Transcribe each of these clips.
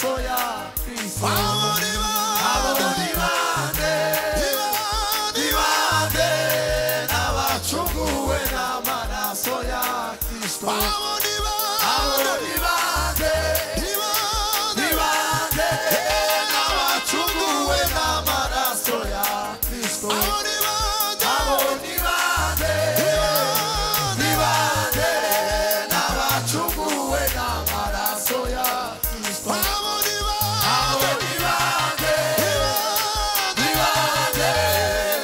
n'amaraso ya Kristo. Abo ni bande, ni bande n'abacunguwe n'amaraso ya Kristo. Abo ni bande, ni bande n'abacunguwe n'amaraso ya Kristo. Abo ni bande, ni bande n'abacunguwe n'amaraso ya Kristo. Abo ni bande, ni bande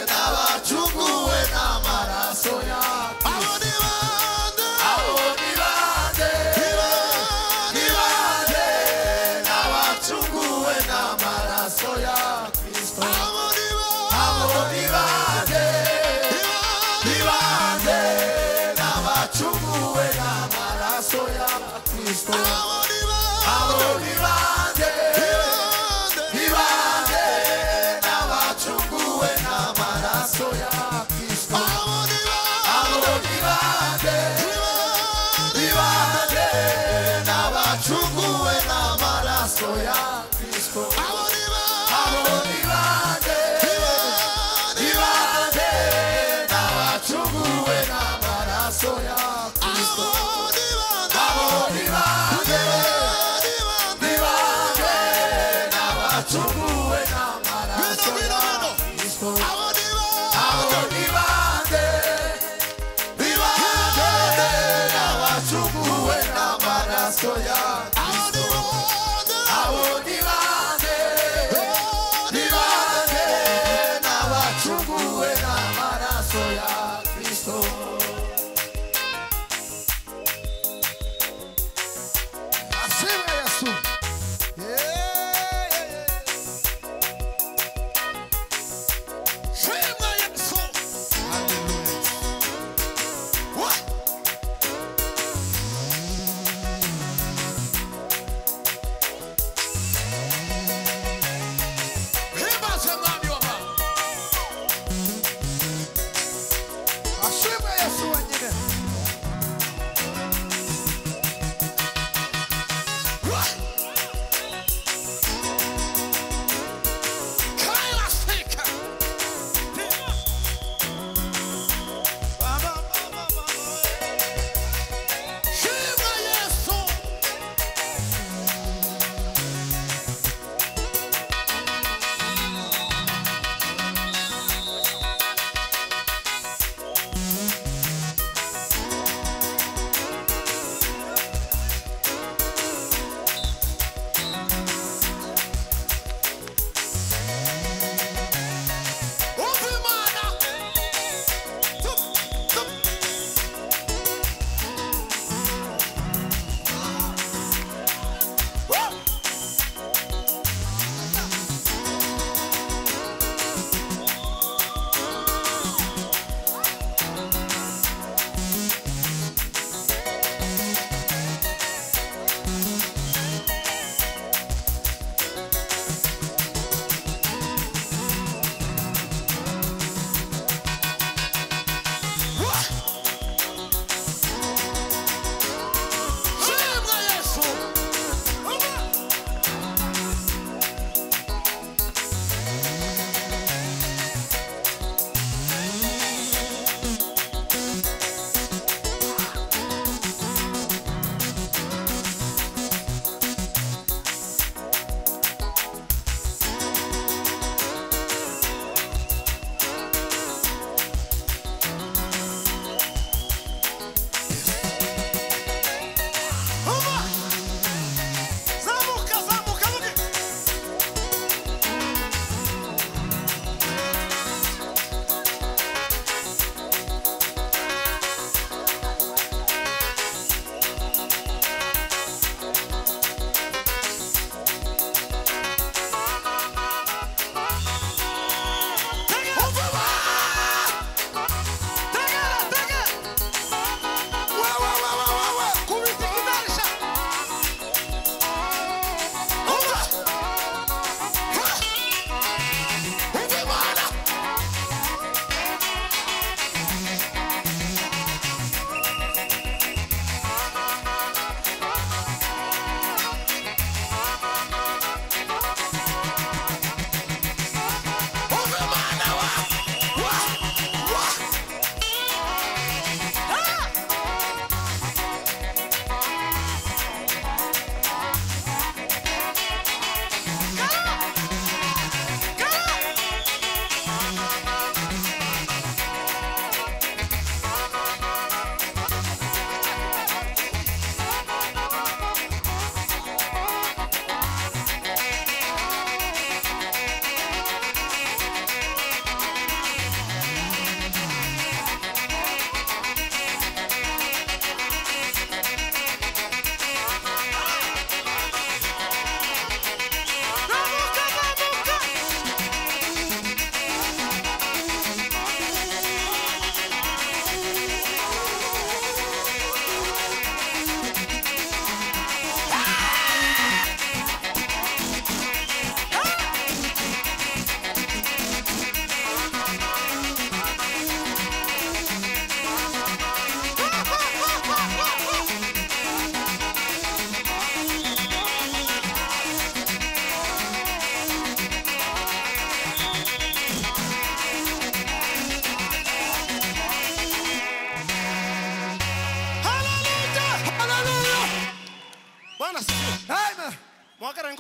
n'abacunguwe n'amaraso ya Kristo. Abo ni bande, ni bande n'abacunguwe n'amaraso ya Kristo. Abo ni bande, ni bande n'abacunguwe n'amaraso ya Kristo. Abo ni bande, ni bande n'abacunguwe n'amaraso ya Kristo. Abo ni bande, ni bande n'abacunguwe n'amaraso ya Kristo. Abo ni bande, ni bande n'abacunguwe n'amaraso ya Kristo. Abo ni bande, ni bande n'abacunguwe n'amaraso ya Kristo. Abo ni bande, ni bande n'abacunguwe n'amaraso ya Kristo. Abo ni bande, ni bande n'abacunguwe n'amaraso ya Kristo. Asiwe Yesu. Yeah, yeah, yeah.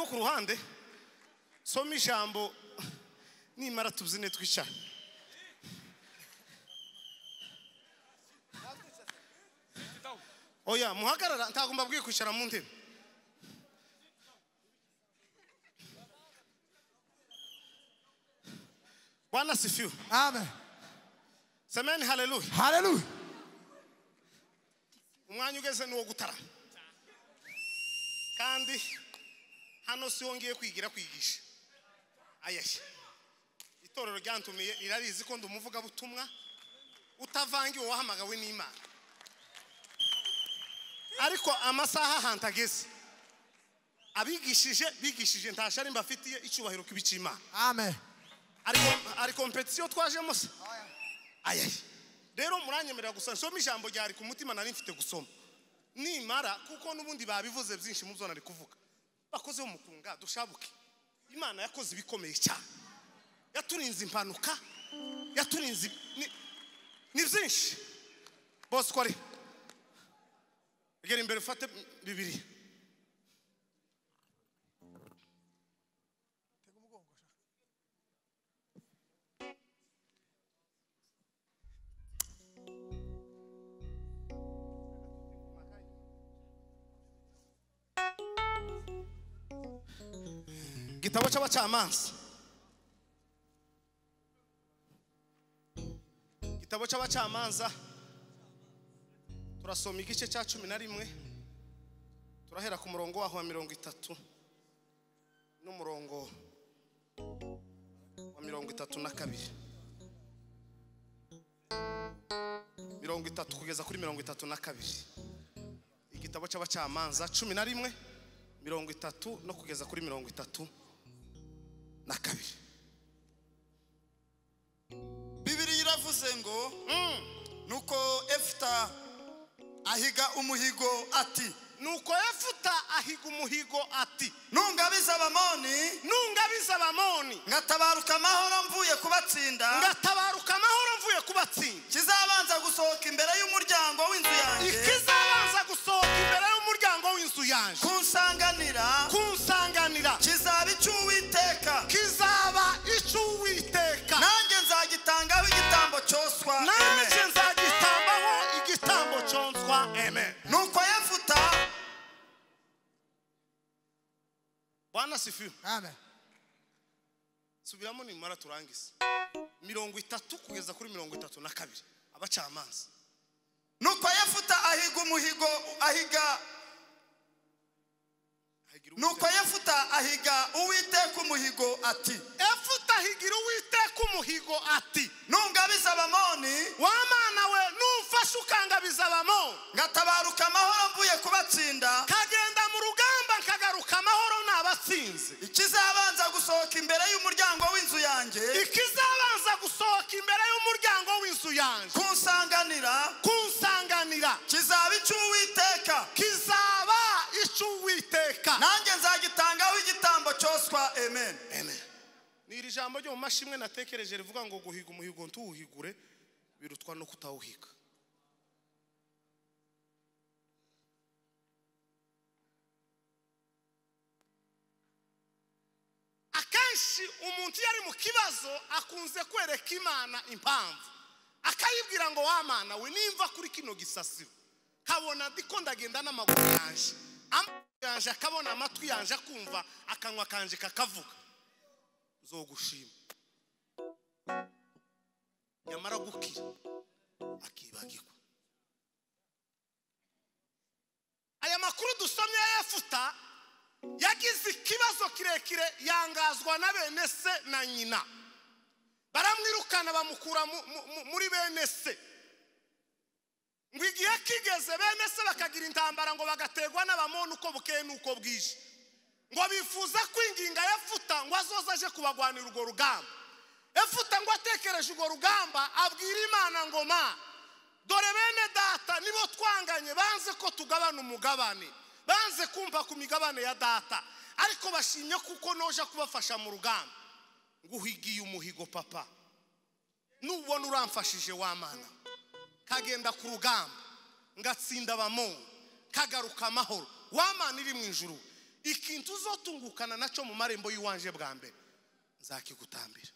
ku ruhande soma ijambo nimara tubyine twicara. Oya muhagarara ntabwo mbabwiye kwicara mu ntebe. Bwana sifiwe. Amen. Semeni haleluya. Haleluya. Umwanya ugeze ni uwo gutarama. Kandi hano si wongeye kwigira kwigisha. Ayashye. Itorero ryantumiye irarizi ko ndumuvuga butumwa utavangiwe wahamagawe n'Imana. Ariko amasaha ahantu ageze abigishije bigishije ntashari mbafitiye icyubahiro k'ibicima. Amen. Ari competition twajemo se. Ayaye. Rero muranyemerera gusa nsoma ijambo ryari ku mutima nari mfite gusoma. Nimara kuko nubundi babivuze byinshi mu byo nari kuvuga. Bakoze umukunga dushabuke. Imana yakoze ibikomeye cyane. Yaturinze impanuka, yaturinze ni byinshi. Boss kwari. Gera imbere ufate bibiri. Igitabo cy'abacamanza. Igitabo cy'abacamanza turasoma igice cya 11 turahera ku murongo waho wa 30 n'umurongo wa 32. 30 kugeza kuri 32. Igitabo cy'abacamanza 11 30 no kugeza kuri 32. Bibiri iravuze ngo nuko Efuta ahiga umuhigo ati, nuko Efuta ahiga umuhigo ati, nungabiza Abamoni, nungabiza Abamoni ngatabaruka amahoro mvuye kubatsinda, ngatabaruka amahoro mvuye kubatsinda, kizabanza gusohoka imbere y'umuryango w'inzu yanjye, ikizabanza gusohoka imbere y'umuryango w'inzu yanjye, kunsanganira, kunsanganira, kizaba icy'Uwiteka, kizaba icy'Uwiteka, nanjye nzagitangaho igitambo cyoswa, nanjye nzagitambaho igitambo cyoswa. Amen. Nuko Efuta. Bwana sifiwe. Amen. Subiramo nimara turangiza. 30 kugeza kuri 32 abacamanza. Nuko Efuta ahiga umuhigo ahiga Nuko Efuta ahiga Uwiteka umuhigo ati, Efuta ahigira Uwiteka umuhigo ati, nungabiza Abamoni, wa Mana we numfasha ukangabiza Abamoni, ngatabaruka amahoro mvuye kubatsinda, kagenda mu rugamba nkagaruka amahoro nabatsinze, ikizabanza gusohoka imbere y'umuryango w'inzu yanjye, ikizabanza gusohoka imbere y'umuryango w'inzu yanjye, kunsanganira, kunsanganira, kizaba icy'Uwiteka, kizaba icy'Uwiteka, nanjye nzagitangaho igitambo cyoswa. Amen. Amen. Ni iri jambo ryo mu mashimwe natekereje rivuga ngo guhiga umuhigo ntuwuhigure birutwa no kutawuhiga. Akenshi umuntu yari mu kibazo akunze kwereka Imana impamvu, akayibwira ngo wa Mana we nimva kuri kino gisasiro kabona ndiko ndagenda n'amaguru yanje, yanje akabona amatwi yanje akumva, akanwa kanje kakavuga, nzogushima. Nyamara gukira akibagirwa. Aya makuru dusomye ya Efuta yagize ikibazo kirekire, yangazwa na bene se na nyina, baramwirukana bamukura muri bene se. Ngo igihe kigeze bene se bakagira intambara ngo bagategwa n'Abamoni uko bukeye n'uko bwije, ngo bifuza kwinginga Efuta ngo azoze aje kubagwanira urwo rugamba. Efuta ngo atekereje urwo rugamba abwira Imana ngo ma dore bene data nibo twanganye, banze ko tugabana umugabane, banze kumva ku migabane ya data, ariko bashimye kuko noja kubafasha mu rugamba. Nguhigiye umuhigo papa, nubona uramfashije wa Mana, kagenda ku rugamba ngatsinda Abamoni kagaruka amahoro, wa Mana iri mu ijuru Ikintu uzotungukana nacyo mu marembo y'uwanje bwa mbere nzakigutambira.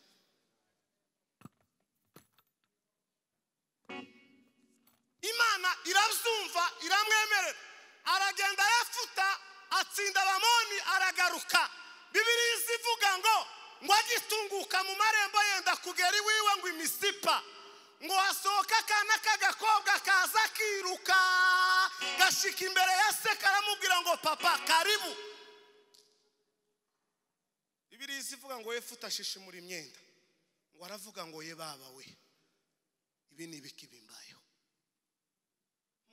Imana irazumva iramwemerera, aragenda Yefuta atsinda Abamoni aragaruka. Bibiliya izivuga ngo agitunguka mu marembo yenda kugera iwiwe ngo imisipa, ngo hasohoka akana k'agakobwa kaza kiruka gashika imbere ya se karamubwira ngo papa karibu. Bibiliya izivuga ngo Yefuta ashishimura imyenda, ngo aravuga ngo ye baba we, ibi ni ibiki bimbayeho?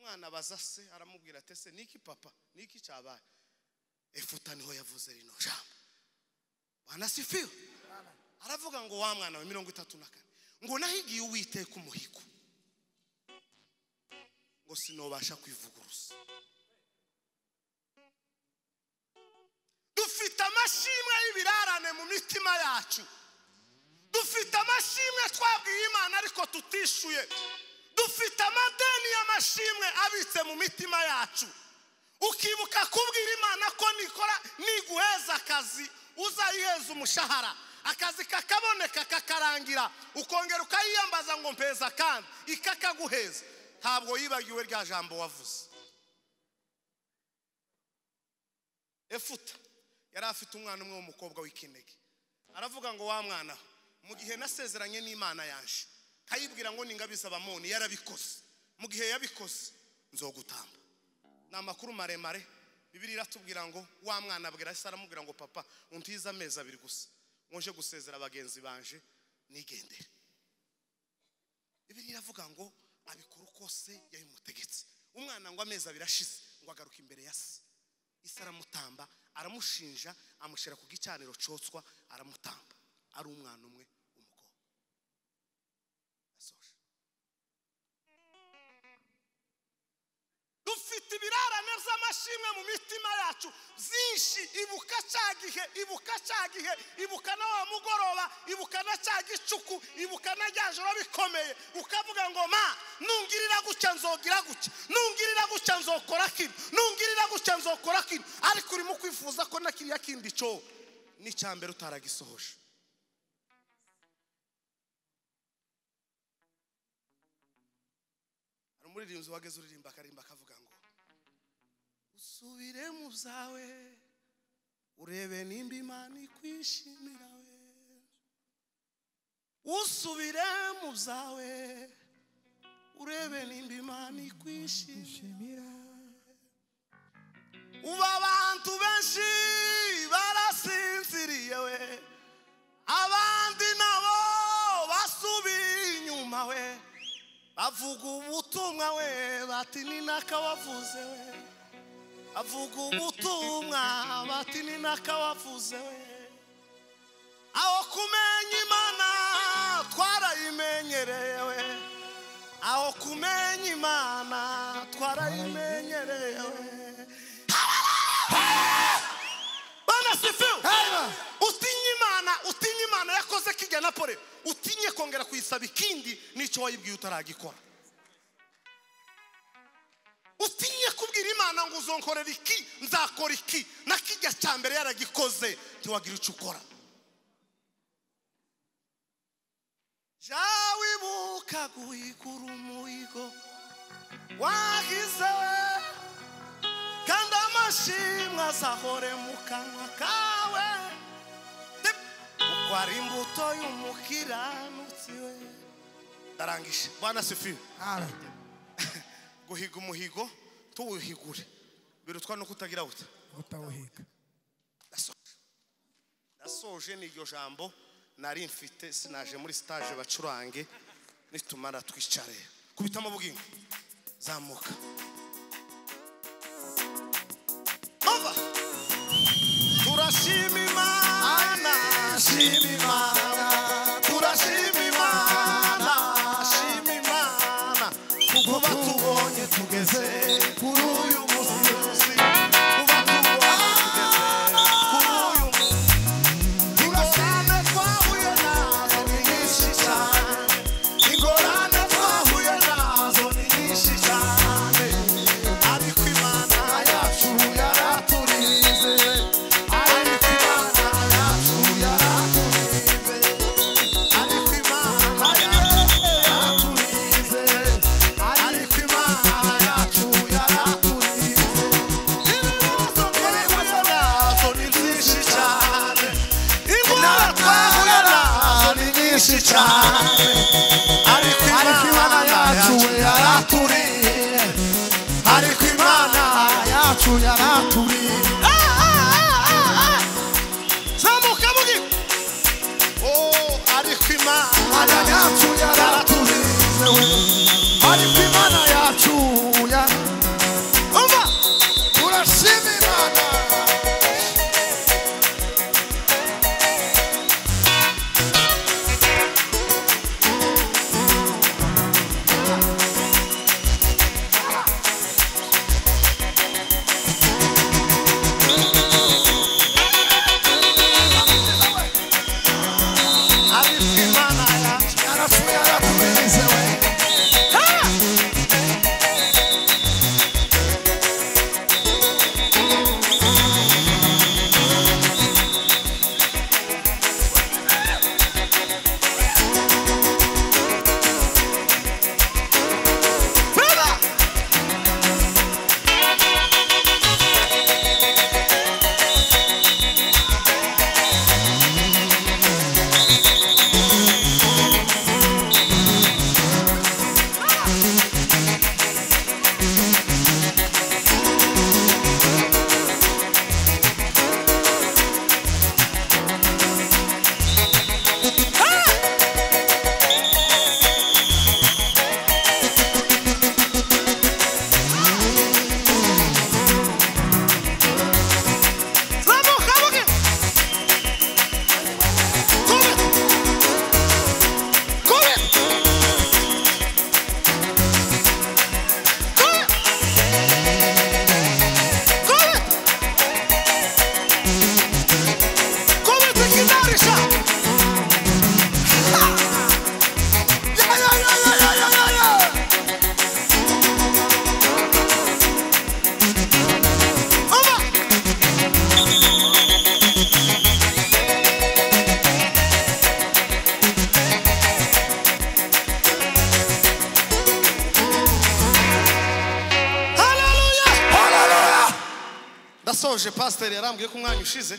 Umwana abaza se aramubwira ati se niki papa, niki cyabaye? Yefuta niho yavuze rino jambo. Bwana asifiwe. Aravuga ngo wa mwana we 34 ngo nahigiye Uwiteka umuhigo, ngo sinobasha kwivuguruza. Dufite amashimwe y'ibirarane mu mitima yacu, dufite amashimwe twabwiye Imana ariko tutishuye, dufite amadeni y'amashimwe abitse mu mitima yacu. Ukibuka kubwira Imana ko nikora niguheza akazi uzayiheza umushahara, akazi kakaboneka kakarangira, ukongera ukayiyambaza ngo mpeza kandi ikakaguheza. Ntabwo yibagiwe rya jambo wavuze. Efuta yari afite umwana umwe w'umukobwa w'ikinege, aravuga ngo wa mwana, mu gihe nasezeranye n'Imana yanje kayibwira ngo ningabiza Abamoni, yarabikoze. Mu gihe yabikoze nzogutamba. Ni amakuru maremare. Bibiliya iratubwira ngo wa mwana abwira se aramubwira ngo papa untize amezi 2 gusa nje gusezera bagenzi banje nigendere. Bibiliya iravuga ngo abikora uko se yabimutegetse. Umwana ngo amezi 2 ashize ngo agaruka imbere ya se, ise aramutamba, aramushinja, amushyira ku gicaniro cotswa, aramutamba. Ari umwana umwe w'umukobwa. Asoje. Dufite ibirarane by'amashimwe mu mitima yacu byinshi. Ibuka cya gihe, ibuka cya gihe, ibuka na wa mugoroba, ibuka na cya gicuku, ibuka na rya joro bikomeye, ukavuga ngo ma nungirira gutya nzogira gutya, nungirira gutya nzokora kino, nungirira gutya nzokora kino, ariko urimo kwifuza ko na kiriya kindi cyo n'icya mbere utaragisohoje. Hari umuririmbyi wageze uririmba akarimba akavuga ngo usubire mu byawe urebe nimba Imana ikwishimira we, usubire mu byawe urebe nimba Imana ikwishimira. Uba abantu benshi barasinziriye we, abandi nabo basubiye inyuma we, bavuga ubutumwa we bati ni nakawavuze we, avuga ubutumwa bati ni nakawavuze we. Aho kumenya Imana twarayimenyereye we, aho kumenya Imana twarayimenyereye we. Bwana asifiwe. Utinye Imana, utinye Imana yakoze kijya na pole, utinye kongera kuyisaba ikindi n'icyo wayibwiye utaragikora. Utinye kubwira Imana ngo uzonkorera iki, nzakora iki, na kijya cya mbere yaragikoze ntiwagira icyo ukora. Ja wibuka guhigura umuhigo wagize we, kandi amashimwe azahore mu kanwa kawe, kuko ari imbuto y'umukiranutsi we. Ndarangije. Bwana asifiwe. Amen. Guhiga umuhigo tuwuhigure birutwa no kutagira buta utawuhiga. Ndasoje n'iryo jambo nari mfite, sinaje muri stage bacurange, nitumara twicare. Kubitamo bugingo zamuka. Ova turashima Imana, shima Imana, turashima Imana, shima Imana, kuko batubonye tugeze kuri uyu munsi, kuba tubonye tugeze kuri uyu munsi. Ingorane twahuye nazo ni nyinshi cyane, ingorane twahuye nazo ni nyinshi cyane, ariko Imana yacu yaraturinze. Byinshi cyane, ariko Imana yacu yaraturiye, ariko Imana yacu yaraturiye. Zamuka mugi. Oh, ariko Imana yacu yaraturiye, ariko Imana yacu ya umva turashima Imana. Ariko Imana yacu yaraturiye we. Brother! Zamuka mugi. Kubita. Kubita. Kubita. Kubita. Kubita ikidarisha. Ya ya ya ya ya ya ya ya. Umva. Hallelujah! Hallelujah. Ndasoje. Pasiteri yarambwiye ko umwanya ushize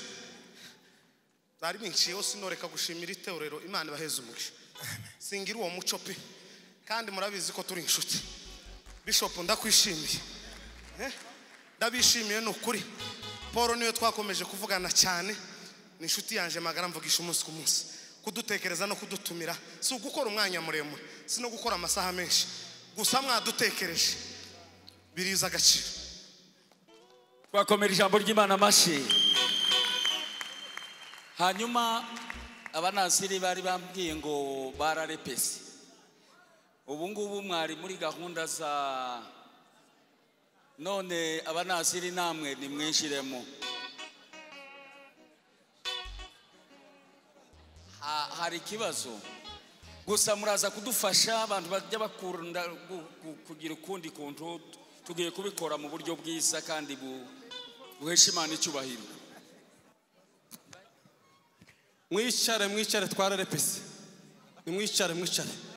bari binciyeho, sinoreka gushimira itorero. Imana ibaheze umugisha. Singira uwo muco pe, kandi murabizi ko turi inshuti. Bishop, ndakwishimiye. Ndabishimiye ni ukuri. Paul niwe twakomeje kuvugana cyane, ni inshuti yanjye magara, mvugisha umunsi ku munsi. Kudutekereza no kudutumira si ugukora umwanya muremure, si no gukora amasaha menshi, gusa mwadutekereje biriza agaciro. Twakomera ijambo ry'Imana amashyi. Hanyuma abanasiri bari bambwiye ngo bararepese, ubu ngubu mwari muri gahunda za none. Abanasiri namwe nimwinjiremo. Hari ikibazo gusa, muraza kudufasha. Abantu bajya bakunda kugira ukundi kuntu, tugiye kubikora mu buryo bwiza kandi buhesha Imana icyubahiro. Mwicare, mwicare, twararepese. Nimwicare, mwicare.